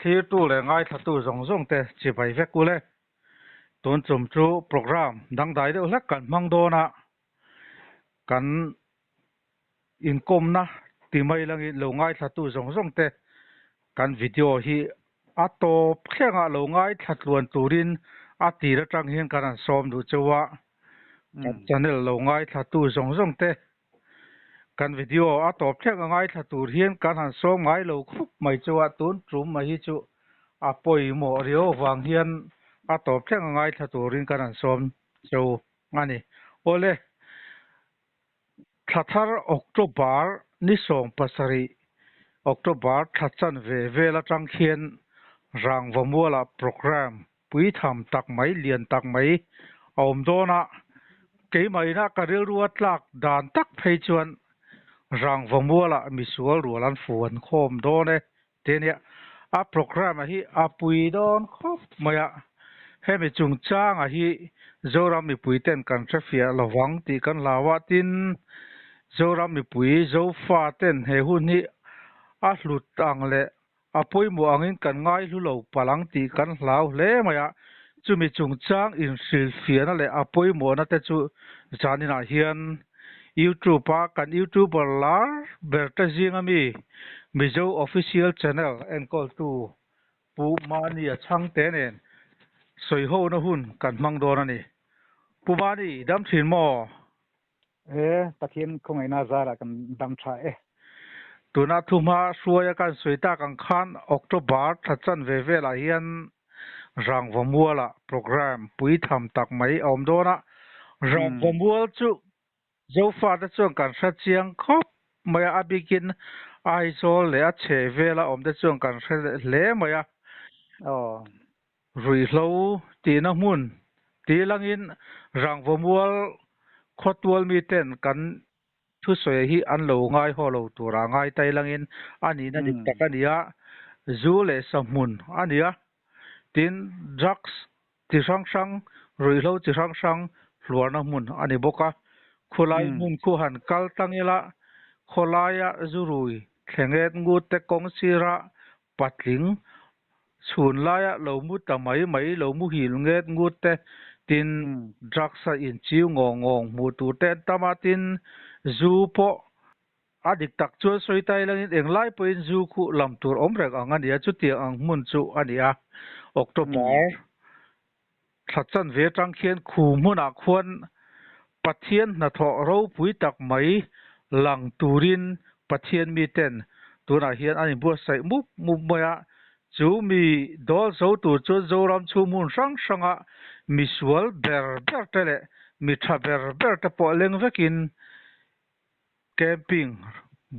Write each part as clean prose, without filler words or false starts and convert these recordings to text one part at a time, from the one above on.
Thlirtu leh ngaithlatu zawng zawng te chibai vek ule. Tun chum chu program dangdai deuh hlek kan hmang dawn a, kan inkawmna ti mai langin lo ngaithlatu zawng zawng te kan video hi a tawp thlengah lo ngaithla tluan turin a tir atang hian kan han sawm duh cheu a, kan channel lo ngaithlatu zawng zawng te Kan video a tawp thleng a ngaithla tur hian kan han sawm ngai lo khawp mai chu a, tun tum mai hi chu a pawimawh riau avang hian a tawp thleng a ngaithla turin kan han sawm cho a ni. Awle, thla thar October ni 17, October thla chanve vel atang khian Rangvamualah programme Puitham tak mai, lian tak mai a awm dawn a, keimahina ka rilru a tlak dan tak phei chuan Rangvamualah misual rual an fuan khawm dawn e ti a nia. A programme a hi a pui dawn khawp mai a, hemi chungchanga hi Zoram mipuiten kan hrefiah lovang tih kan hlau a, tin Zoram mipui Zofaten he hun hi a hlut ang leh A pawimawh angin kan ngaihlu lo palh ang tih kan hlau hle mai a, chumi chungchang inhrilhfiahna leh a pawimawhna te chu zaninah hian YouTube a kan YouTuber lar ber te zinga mi Mizo Official Channel enkawltu Pu Mani-a chhangte nen sawihona hun kan hmang dawn a ni. Pu Mani, dam thin maw? He Pathian khawngaihna zarah kan dam tha e. Tuna thuhma hruaia kan sawi tak ang khan October thla chanve velah hian Rangvamualah programme puitham tak mai a awm dawn a. Rangvamual chu Zofate chuan kan hre chiang khawp mai a, a bikin Aizawl leh a chhehvela awmte chuan kan hre hle mai a. Ruihhlo tihna hmun ti langin Rangvamual khawtual miten kan thusawi hi an lo ngai haw lo tura ngai tai langin a nihna dik tak a ni a, zu leh sa hmun a ni a, tin drugs chi hrang hrang, ruihhlo chi hrang hrang hluarna hmun a ni bawk a. Khawlai hmun khu han kal tlang ila khawlaia zu rui thlenget ngut te kawng sira Patling, chhun laia lo mu ta mai mai lo muhil nget ngut te, tin drugs a inchiu ngawng ngawng hmuh tur te an tam a, tin zu pawh a dik tak chuan sawi ta ilangin englai pawhin zu khuh lam tur awm reng ang a ni a, chutiang ang hmun chu a ni a. October thla chanve atang khian khu hmunah khuan Pathian hnathawh ropui tak mai lang turin Pathian miten tunah hian an inbuatsaih mup mup mai a, chu mi dawl zo tur chuan Zoram chhung hmun hrang hranga misual ber ber te leh mi tha ber ber te pawh leng vekin Camping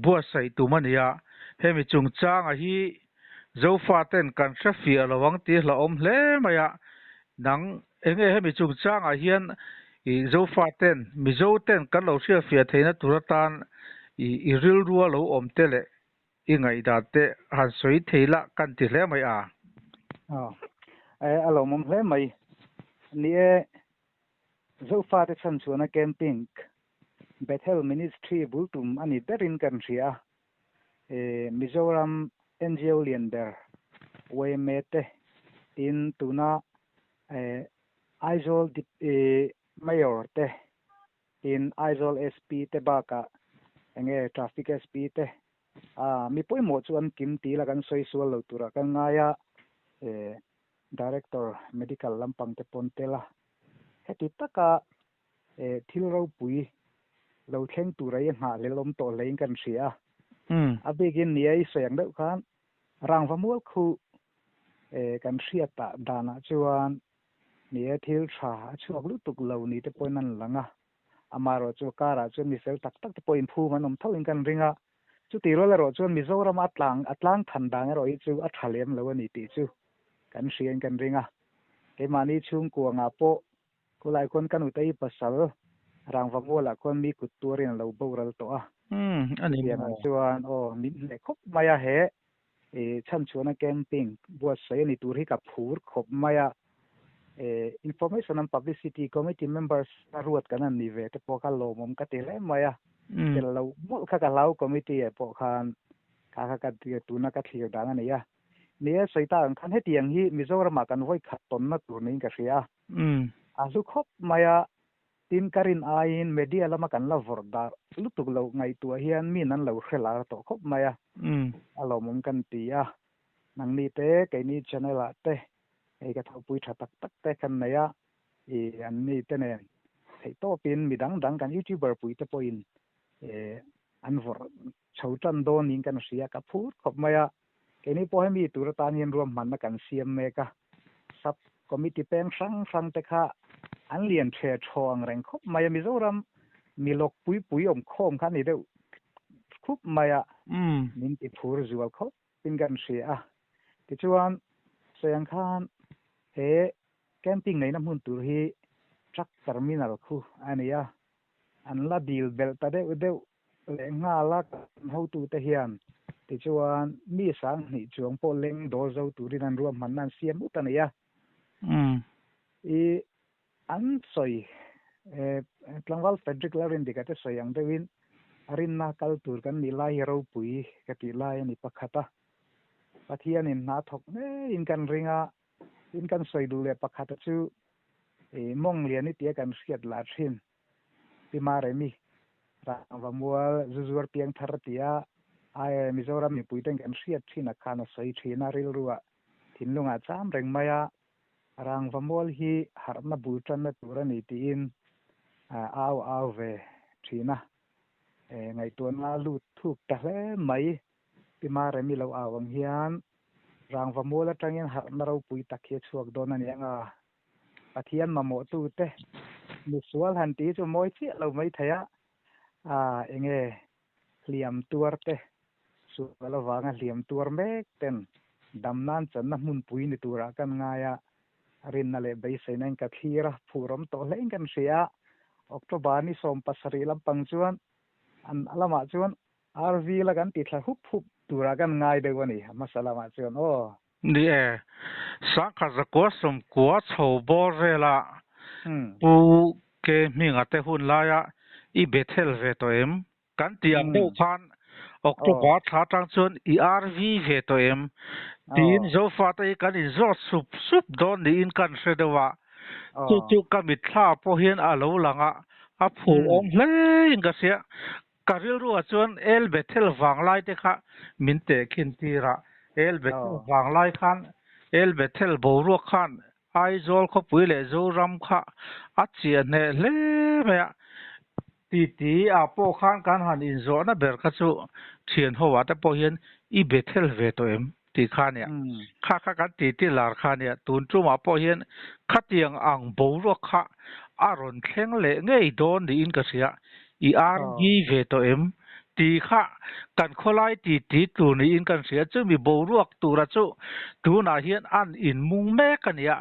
buatsaih tum a ni a, hemi chungchanga hi Zofaten kan hre fiah lo ang tih hlauhawm hle mai a, nang enge hemi chungchangah hian i Zofaten, Mizoten kan lo hriatfiah theihna tur atan i i rilrua lo awm te leh i ngaihdan te han sawi thei la kan ti hle mai a. Aw, a lawmawm hle mai. Ni e, Zofate chhan chuana camping Bethel Ministry bul tum a ni berin kan hria a, Mizoram NGO lian ber yma te tin tuna Aizawl Mayor te tin Aizawl SP te bakah enge Traffic SP te mi pawimawh chu an kim tih la kan sawi sual lo turah kan ngai a, Director Medical lampang te pawn tel a, heti taka thil ropui lo thleng tura i nghahhlel awm tawh hlein kan hria a. A bikin nia i sawi ang deuh khan rangva mual khu kan hriatah danah chuan nia thil tha a chhuak lutuk lo ni te pawhin an lang a. Amaherawh chu karah chuan mi fel tak tak te pawhin phum an awm tho in kan ring a. Chuti rual erawh chuan Mizoram a tlang a tlang than dan erawh hi chu a tha lem lo a ni tih chu kan hriain kan ring a. Keimahni chhungkuangah pawh Khulai khuan ka nutei pasal rangva mualah khuan mi kut tuarin a lo boral tawh a. Umm, a ni Chutiang maw? chuan aw, min hneh khawp mai a, he i chhanchhuahna camping buatsaih a ni tur hi ka phur khawp mai a. I Information and Publicity Committee members a ruat kan han ni ve te pawh kha lawmawm ka ti hle mai a. Tel lo mawlh kha ka hlau committee ah pawh khan kha kha ka tuna ka thlir dan a ni a. Ni e, sawi tak ang khan hetiang hi Mizoramah kan vawi khat tawnna tur niin ka hria a. A hlu khawp mai a, tin ka rin aiin media lama kan la vawrh dar lutuk loh ngaihtuah hian min an lo hre lar tawh khawp mai a, a lawmawm kan ti a. Nangni te, keini channel ah te hei ka thawhpui tha tak tak te kan nei a, i anni te nen theihtawpin midang dang kan youtuber pui te pawhin an vawrh chho tan dawn niin kan hria, ka phur khawp mai a. Keini pawh hemi tur atan hian ruahmanna kan siam mek a, sub committee peng hrang hrang te kha an lian the thaw ang reng khawp mai a, Mizoram milawk pui pui awm khawm kha a ni deuh khup mai a, min ti phur zual khawp in kan hria a. Tichuan, sawi ang khan he camping neihna hmun tur hi truck terminal khu a ni a, an la dil belh ta deuh deuh leh nghal a kan hotute hian tichuan mi 2000 chuang pawh leng dawl zo turin an ruahmanna an siam ut a ni a. I an sawi tlangval Frederick Lalrindika te sawi ang deuhin a rinna kal tur kan nih lai hi ropui ka tih lai a ni pakhat a. Pathianin hna thawk ngeiin kan ring a, tin kan sawi duh leh pakhat a chu i mawng lian i tia kan hriat lah thin. Pi Maremi, Rangva mual zu zuar piang thar tia ai Mizoram mipui ten kan hriat thin a khan a sawi thin a, rilruah thinlungah cham reng mai a, Rangva mual hi harhna bul tanna tur a ni tiin au au ve thin a, ngaihtuahna lut thuk ta hle mai. Pi Maremi lo au ang hian Rangva mual atangin harhna ropui tak hi a chhuak dawn a ni ang a. Pathian mamawhtute misual han tih chu mawi chiah lo mai thei a, a enge hliam tuar te, sual avanga hliam tuar mek ten dam nan channa hmunpui ni turah kan ngai a, rinna leh beiseina in ka thlir a, phurawm tawh hlein kan hria a, October ni 17 lampang chuan an lamah chuan RV la kan ti thla hup hup turah kan ngai deuh a ni, a hmasa lamah chuan aw. Ni e, 1990 chho bawr vela Pu Ke Hminga te hun laia i Bethel ve tawh em? Kan tih ang deuh khan October thla atang chuan i RV ve tawh em? Tiin Zofate hi kan inzawt sup sup dawn niin kan hre deuh a, chu chu ka mitthla pawh hian a lo lang a, a phur awm hlein ka hria. Ka rilruah chuan El Bethel vanglai te kha min tehkhin tir a, El Bethel vanglai khan El Bethel boruak khan Aizawl khawpui leh Zoram kha a chiah hneh hle mai a. Titi ah pawh khan kan han inzawhna ber kha chu thian ho ah te pawh hian i Bethel ve tawh em tih kha nia. Kha kha kan titi lar kha nia. Tun tumah pawh hian khatiang ang boruak kha a rawn thleng leh ngei dawn niin ka hria. I RV ve tawh em tih kha kan khawlai titi tur niin kan hria. Chumi boruak tura chu tunah hian an inmung mek a nia.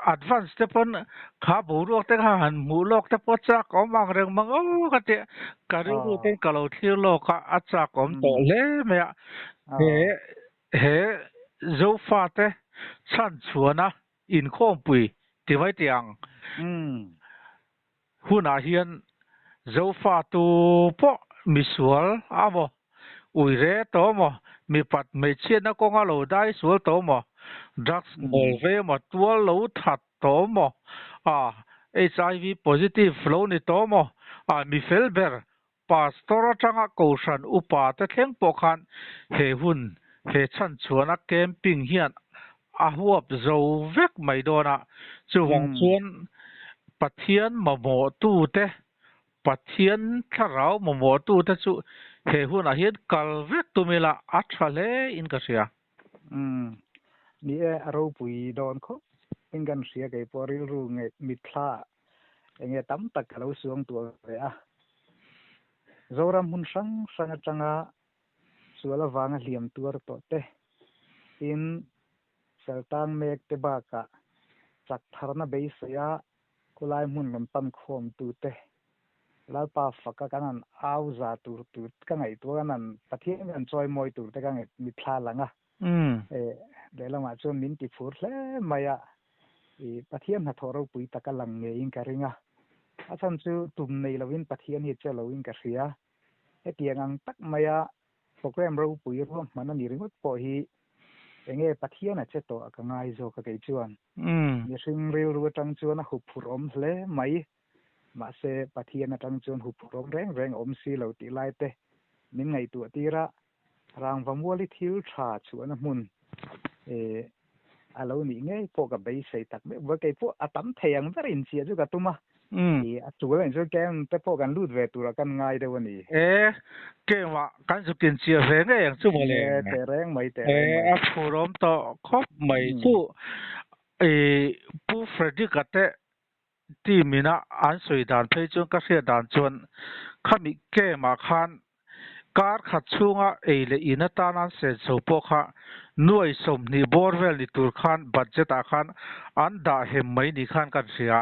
Advance te pawn kha boruak te kha han hmuh lawk te pawh chak awm ang reng mang aw ka tih ka rilru ten ka lo thlir lawk a, a chak awm tawh hle mai a. He he Zofa te chhan chhuana inkhawmpui ti mai tih ang hunah hian Zofa tu pawh misual amaw Uire tawh maw? Mipat hmeichhiatna kawnga lo dai sual tawh maw? Drugs ngawl ve maw? Tual lo that tawh maw? A, HIV positive lo ni tawh maw? A, mi fel ber, Pastor atanga Kohhran upa te thleng pawh khan he hun, he chhanchhuahna camping hian a huap zo vek mai dawn a. Chuvang chuan Pathian mamawhtute Pathian thlarau mamawhtute chu he hunah hian kal vek tum ila a tha hle in ka hria. Umm. Ni e, a ropui dawn khawp in kan hria kei pawh rilru nge mitthla enge tam tak ka lo suang tuah ve a. Zoram hmun hrang hrang atanga sual avanga hliam tuar tawh te, tin Seltang mek te bakah chak tharna beisei a Khulai hmun rawn pan khawm tute Lalpa faka kan han au za tur tur ka ngaihtuah kan han Pathian kan chawi mawi tur te ka ngaih mitthla lang a. Lehlamah chuan min ti phur hle mai a, i Pathian hnathawh ropui taka lang ngeiin ka ring a. A chhan chu tum nei lovin Pathian hi che loin ka hria. Hetiang ang tak maia program ropui ruahman a ni ringawt pawh hi Enge Pathian a che tawh a ka ngai zawk a kei chuan. Mihring rilru atang chuan a huphurh awm hle mai. Mahse Pathian atang chuan huphurh awm reng reng a awm si lo tih lai te min ngaihtuah tir a, Rangvamuali thil tha chhuahna hmun a lo nih ngei pawh ka beisei tak meuh va, kei pawh a tam thei ang ber inchiah chu ka tum a, a tul anih chuan camp te pawh kan lut ve turah kan ngai deuh a ni. E, camp ah kan zuk inchiah ve ngei ang chu mawle. E, teh reng mai, teh reng mai. E, a phurawm tawh khawp mai chu. E, Pu Frederick-a te Team ina an sawi dan phei chuan ka hriat dan chuan khami camp ah khan kar khat chhunga ei leh in atan an sen chho pawh kha nuai 20 bawr vel ni tur khan budget ah khan an dah hem mai ni khan kan hria.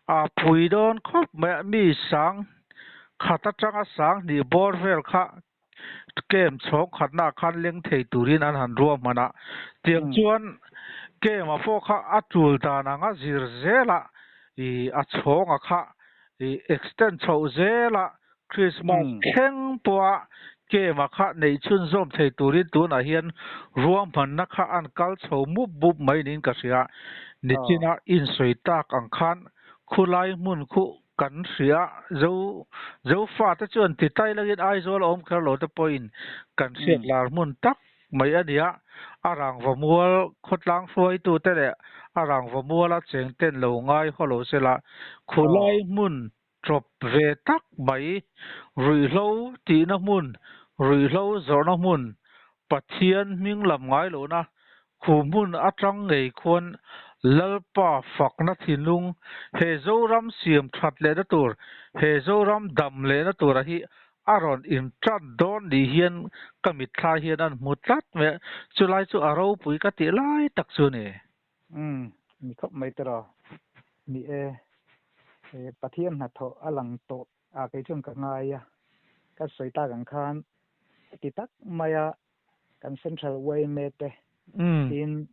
A pui dawn khawp mai a, mi sang khat atanga 2000 bawr vel kha Camp chhawng khatnaah khan leng thei turin an han ruah hman a, tiang chuan camp a pawh kha a tul dan anga zir zela ih a chhawnga kha ih extend chhoh zela Christmas thleng pawha camp a kha neih chhunzawm thei turin tunah hian ruahmanna kha an kal chho mup mup mai niin ka hria. Nichina insawi tak ang khan khulai hmun khu Kan hria, Zo Zofate chuan ti tai langin Aizawl a awm kher lo te pawhin kan hriat lar hmun tak mai a nia. A rangva mual khawtlang hruaitute leh a rangva muala cheng ten lo ngai haw lo sela, khulai hmun tawp ve tak mai, ruihhlo tihna hmun, ruihhlo zawrhna hmun, Pathian hming lam ngai lohna Khu hmun atang ngei khuan Lalpa fakna thinlung he Zoram siam that lehna tur, he Zoram dam lehna tura hi a rawn intan dawn ni hian ka mitthla hian an hmu tlat mai a, chulai chu a ropui ka tih lai tak chu a ni. Umm, ni khawp mai tiraw. Ni e, Pathian hnathawh a lang tawh a kei chuan ka ngai a, ka sawi tak ang khan heti tak maia kan Central yma te tin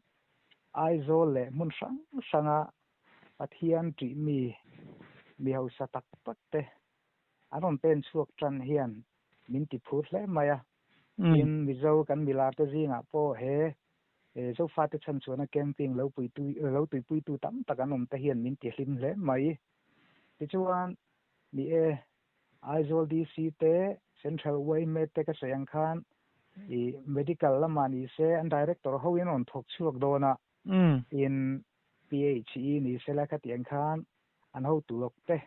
Aizawl leh hmun hrang hranga Pathian ṭih mi mi hausa tak tak te an rawn pen chhuak ṭan hian min ti phur hle mai a. Tin, Mizo kan milar te zingah pawh he Zofate chhanchhuahna camping lo puitu lo tuipuitu tam tak an awm te hian min ti hlim hle mai. Tichuan, ni e, Aizawl DC te, Central yma te ka sawi ang khan i medical lamah ni se an director ho in rawn thawk chhuak dawn a, tin PHE ni se la khati ang khan an hotu lawk te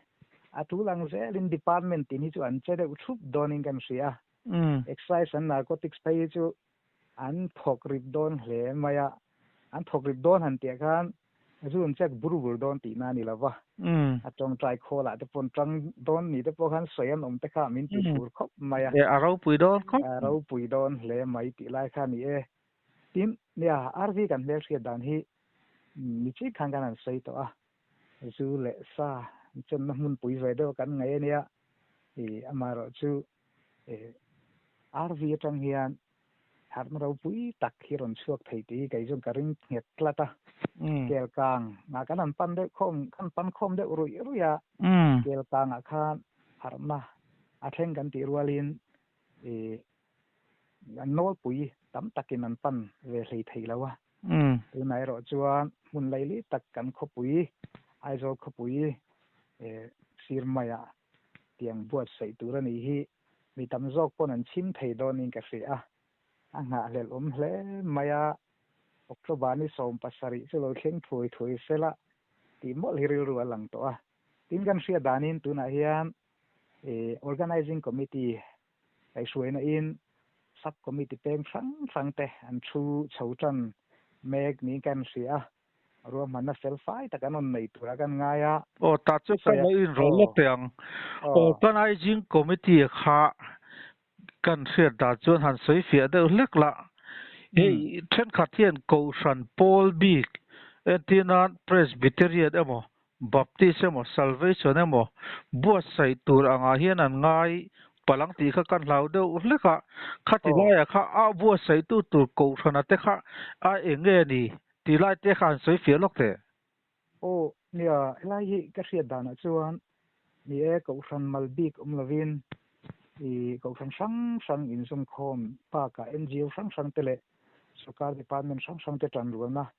a tul ang zelin department tin hi chu an che deuh thup dawnin kan hria a, Excise and Narcotics phei hi chu an thawk rip dawn hle mai a, an thawk rip dawn han tih khan zu an check bur bur dawn tihna a ni lo va, a tawngtai khawlah te pawh tang dawn ni te pawh khan sawi an awm te kha min ti fur khawp mai a. E, a ropui dawn khawp. A ropui dawn hle mai tih lai kha a ni e. Tin, nia, RV kan hmelhriat dan hi mi chi khan kan han sawi tawh a, zu leh sa chenna hmunpui ve deuh kan ngaih a nia, i amaherawh chu RV atang hian harhna ropui tak hi rawn chhuak thei tih hi kei chuan ka ring nghet tlat a. Kelkang ah kan han pan deuh khawm, kan pan khawm deuh ruih ruih a. Kelkang ah khan harhna a thleng kan tih rualin an nawlpui tam takin an pan ve hlei thei lo a. Tunah erawh chuan hmun laili tak kan khawpui, Aizawl khawpui sir maiah tiang buatsaih tur a nih hi mi tam zawk pawn an chhim thei dawnin ka hria a, a nghahhlelh awm hle mai a, October ni 17 chu lo thleng thuai thuai sela tih mawlh hi rilru a lang tawh a. Tin kan hriat danin tunah hian Organizing Committee kaihhruaina in Sub Committee peng hrang hrang te an thu chho tan mek niin kan hria a, Ruahmanna fel fai tak an rawn nei turah kan ngai a. Aw ta chu ka lo inrawl lawk teh ang. Organizing Committee kha kan hriat dan chuan han sawi fiah deuh hlek la. Hei thenkhat hian Kohhran pawl bik entir nan Presbyterian emaw Baptist emaw Salvation emaw buatsaih tur angah hian an ngai palang tih kha kan hlau deuh hlek a, khati laiah kha a buatsaihtu tur Kohhrana te kha a eng nge ni tih lai te kha an sawi fiah lawk teh. Aw nia, helai hi ka hriat danah chuan ni e, Kohhran mal bik awm lovin i Kohhran hrang hrang inzawmkhawm bakah NGO hrang hrang te leh. Sarkar department hrang hrang te tanrualna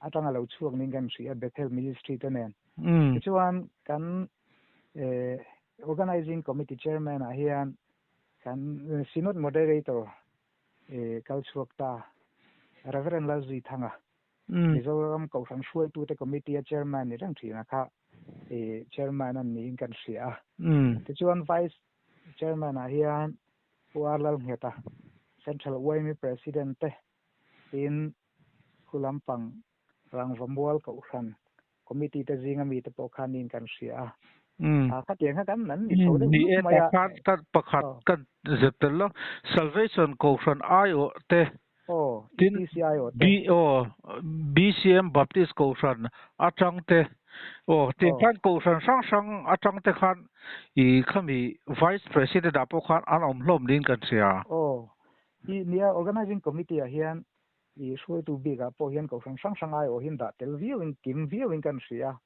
atanga lo chhuak niin kan hria Bethel Ministry te nen. Tichuan kan Organizing Committee Chairman ah hian kan Synod Moderator kal chhuak ta Reverend Lalzuithanga, Mizoram Kohhran hruaitute Committee a Chairman ni reng thina kha Chairman an niin kan hria a. Tichuan Vice Chairman ah hian Pu R Lalngheta, Central YME President te tin khu lampang Rangvamual Kohhran Committee te zinga mite pawh kha niin kan hria a. Khatiang kha kan an ni chho deuh Ni e, mai a. Pakhat kan pakhat kan zep tel lo. Salvation Kohhran aiawh te tin EPC aiawh te. B aw BCM Baptist Kohhran atang te aw tiang khan Kohhran hrang hrang atang te khan i khami Vice President ah pawh khan an awm hlawm niin kan hria. Aw i nia Organizing Committee ah hian I hruaitu bikah pawh hian kohhran hrang hrang aiawh hian dah tel viauin kim viauin kan hria.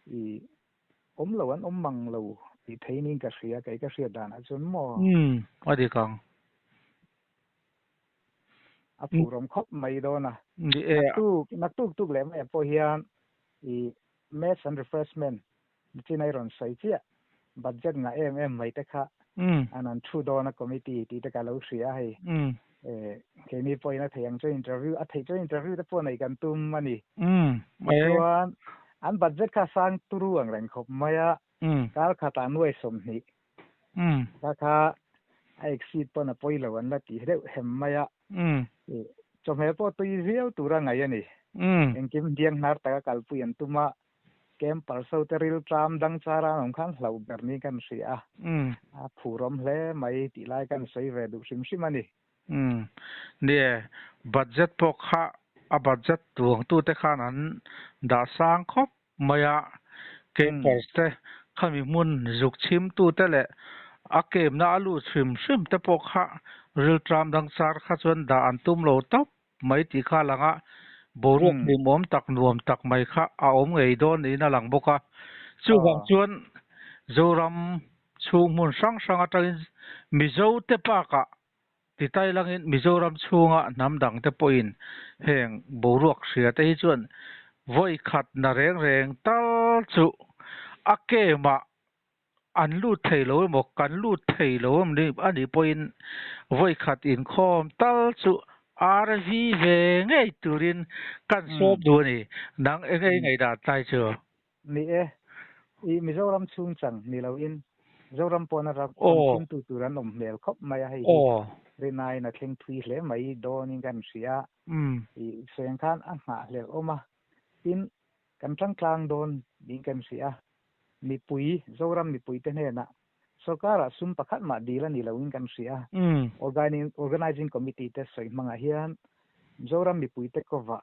I awm lo an awm mang lo tih theinin ka hria kei ka hriat danah chuan maw? Umm a dik ang. A phurawm khawp mai dawn a. Ni e. Naktuk naktuk tuk leh maiah pawh hian i maths and refreshment nichin a i rawn sawi chiah budget ngah em em mai te kha an an thu dawn a committee tih te ka lo hria a hei. Keini pawhin a theih ang chu interview a theih chuan interview te pawh neih kan tum a ni. Tichuan an budget kha sang turu ang reng khawp mai a, kar khatah nuai 20 kha kha a exceed pawn a pawi lo an la ti deuh hem mai a. Chawhmeh pawh tui viau tura ngaih a ni. Engkim biang hnar taka kalpui an tum a, Camper so te ril tram dang char an awm khan hlauh ber niin kan hria a, a phurawm hle mai tih lai kan sawi ve duh hrim hrim a ni. Umm. Nie, budget pawh kha a budget tuangtute khan an dah sang khawp mai a, campers te khami hmun zuk chhimtute leh a camp-na a lut hrim hrim te pawh kha ril tram dang char kha chuan dah an tum lo tawp mai tih kha a lang a, boruak hlimawm tak nuam tak mai kha a awm ngei dawn niin a lang bawk a. Chuvang chuan Zoram chhung hmun hrang hrang atangin Mizo te bakah ti tai langin Mizoram chhunga hnam dang te pawhin heng boruak hria te hi chuan vawi khat na reng reng tal chu a camp-ah An lut thei lo emaw, kan lut thei lo em ni a nih pawhin vawi khat inkhawm tal chu RV ve ngei turin kan sawm duh a ni. Nang enge i ngaihdan tlai chu? Ni e, i Mizoram chhung chang ni loin Zoram pawna ram chhimtu tur an awm hmel khawp mai a, hei hi rinaiin a thleng thui hle mai dawnin kan hria. I sawi ang khan a nghahhlelh awm a, tin kan tangtlang dawn niin kan hria. Mipui, Zoram mipuite hnenah sorkarah sum pakhat mah dil a ni loin kan hria. Organizing Committee te sawi hmangah hian Zoram mipuite kovah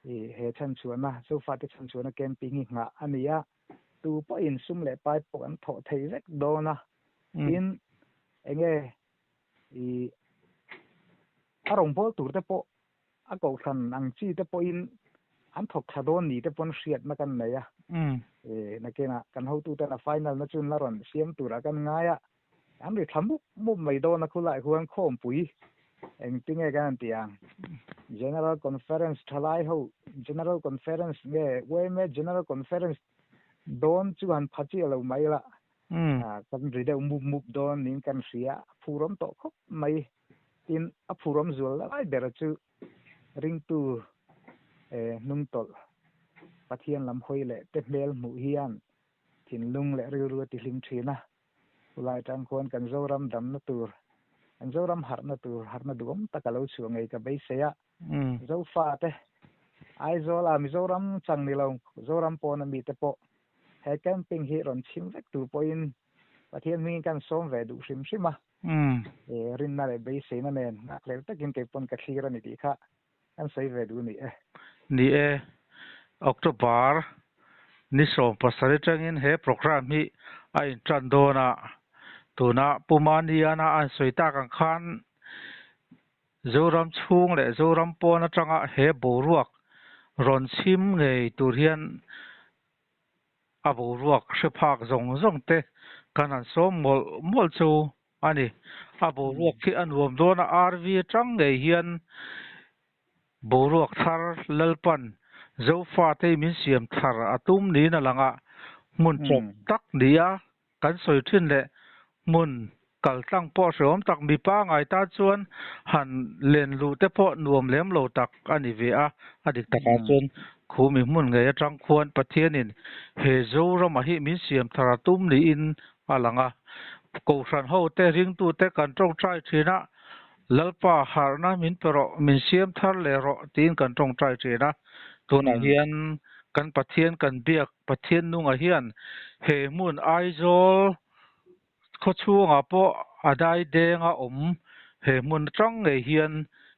i he chhanchhuahna, Zofate chhanchhuahna camping hi nghah a ni a, tu pawhin sum leh pai pawh kan thawh thei vek dawn a. Tin, enge i a rawngbâwl turte pawh A kohhran ang chi te pawhin an thawk thla dawn ni te pawn hriatna kan nei a. E, nakinah kan hotuten a final na chun la rawn siam turah kan ngai a, an ri thla mup mup mai dawn a khulai huan khawmpui engtinge kan han ti ang? General Conference thalai ho General Conference nge yma General Conference dawn chu han pha chiah lo mai la, kan ri deuh mup mup dawn niin kan hria, a phurawm tawh khawp mai. Tin, a phurawm zual lai ber chu ringtu hnungtawlh Pathian lam hawi leh te hmel hmuh hian thinlung leh rilru a tihlim thin a. Chulai atang khuan kan Zoram damna tur, kan Zoram harhna tur, harhna duhawm tak a lo chhuah ngei ka beisei a. Zofate, Aizawl a Mizoram chang ni lo, Zoram pawna mite pawh he camping hi rawn chhim vek tur pawhin Pathian hmingin kan sawm ve duh hrim hrim a. E, rinna leh beiseina nen nghakhlel takin kei pawn ka thlir a ni tih kha kan sawi ve duh ni e. Ni e, October ni 17 atangin he program hi a intan dawn a, tuna Pu Maniana a sawi tak ang khan Zoram chhung leh Zoram pawn atanga he boruak rawn chhim ngei tur hian A boruak hre phak zawng zawng te kan han sawm mawlh mawlh chu a ni. A boruak khi a nuam dawn a, RV atang ngei hian Boruak thar Lalpan Zofate hi min siam thar a tum niin a lang a, hmun chawp tak nia kan sawi thin leh hmun kaltlang pawh hrehawm tak mipa ngai tan chuan han len luh te pawh nuam lem lo tak a ni ve a, a dik takah chuan khumi hmun ngei atang khuan Pathianin he Zorama hi min siam thar a tum niin a lang a, Kohhran hote ringtute kan tawngtai thin a, Lalpa harhna min pe rawh, min siam thar leh rawh tiin kan tawngtai thin a. Tunah hian kan Pathian kan biak Pathian nungah hian he hmun Aizawl khaw chhungah pawh a dai denga awm he hmun atang ngei hian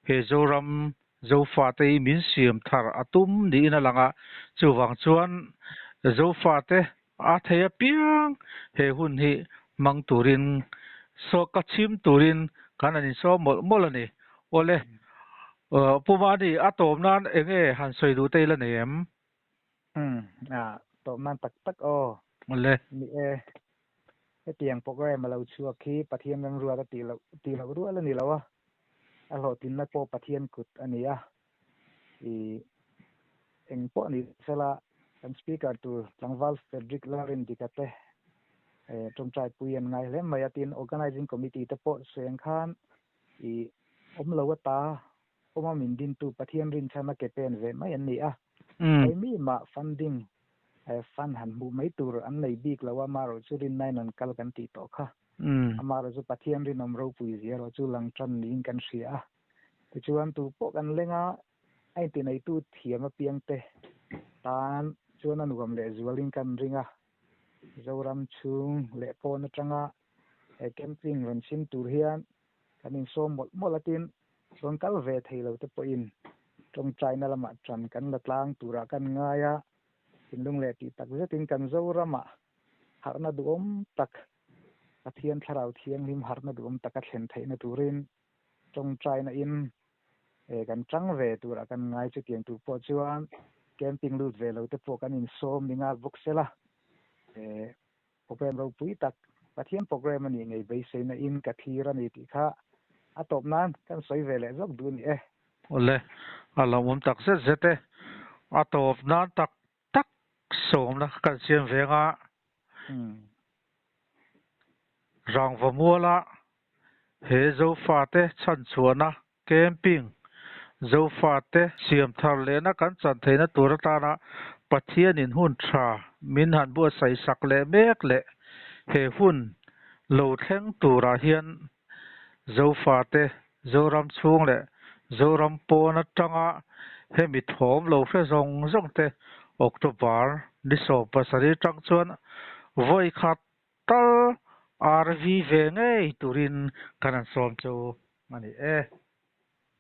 he Zoram Zofate hi min siam thar a tum niin a lang a. Chuvang chuan Zofate A thei apiang he hun hi hmang turin saw ka chhim turin kan han insawm mawlh mawlh a ni. Awle, Pu Mani, a tawp nan eng nge han sawi duh te ila nei em? Umm, a tawp nan tak tak aw. Awle. Ni e, hetiang program a lo chhuak hi Pathian remruat a tih loh tih loh rual a ni lo a, a hlawhtlinna pawh Pathian kut a ni a. I eng pawh ni sela kan speaker tur tlangval Frederick Lalrindika te tawngtai pui an ngai hle mai a tin organizing committee te pawh seng khan i awm lo ata awma min dintu Pathian rinchhan a ke pen ve mai an ni a hei mi mah funding fund han hmuh mai tur an nei bik lo a amaherawhchu rinnain an kal kan tih tawh kha amaherawhchu Pathian rinawm ropui zia erawh chu lang tan niin kan hria a. Tichuan tu pawh kan leng a, a intineitu thiam apiangte tan chuan a nuam leh zualin kan ring a. Zoram chhung leh pawn atanga he camping rawn chhim tur hian kan insawm mawlh mawlh a tin, rawn kal ve thei lo te pawhin tawngtaina lamah tan kan la tlang turah kan ngai a, thinlung leh tih tak zetin kan Zoramah harhna duhawm tak, Pathian Thlarau Thianghlim harhna duhawm taka thlen theihna turin Tawngtaina in kan tang ve turah kan ngai chutiang tur pawh chuan camping lut ve lo te pawh kan insawm ni nghal bawk sela program ropui tak Pathian program a nih ngei beiseina in ka thlir a ni tih kha a tawp nan kan sawi ve leh zawk duh a ni e. Awle, a lawmawm tak zet zet e. A tawp nan tak tak sawmna kan siam ve anga Rangva muala he Zofate chhanchhuahna camping Zofate siam thar lehna kan chan theihna tur atana Pathianin hun tha min han buatsaih sak leh mek leh he hun lo thleng turah hian Zofate Zoram chhung leh Zoram pawn atanga hemi thawm lo hre zawng zawng te October ni 17 tang chuan vawi khat tal RV ve ngei turin kan han sawm chu a ni e.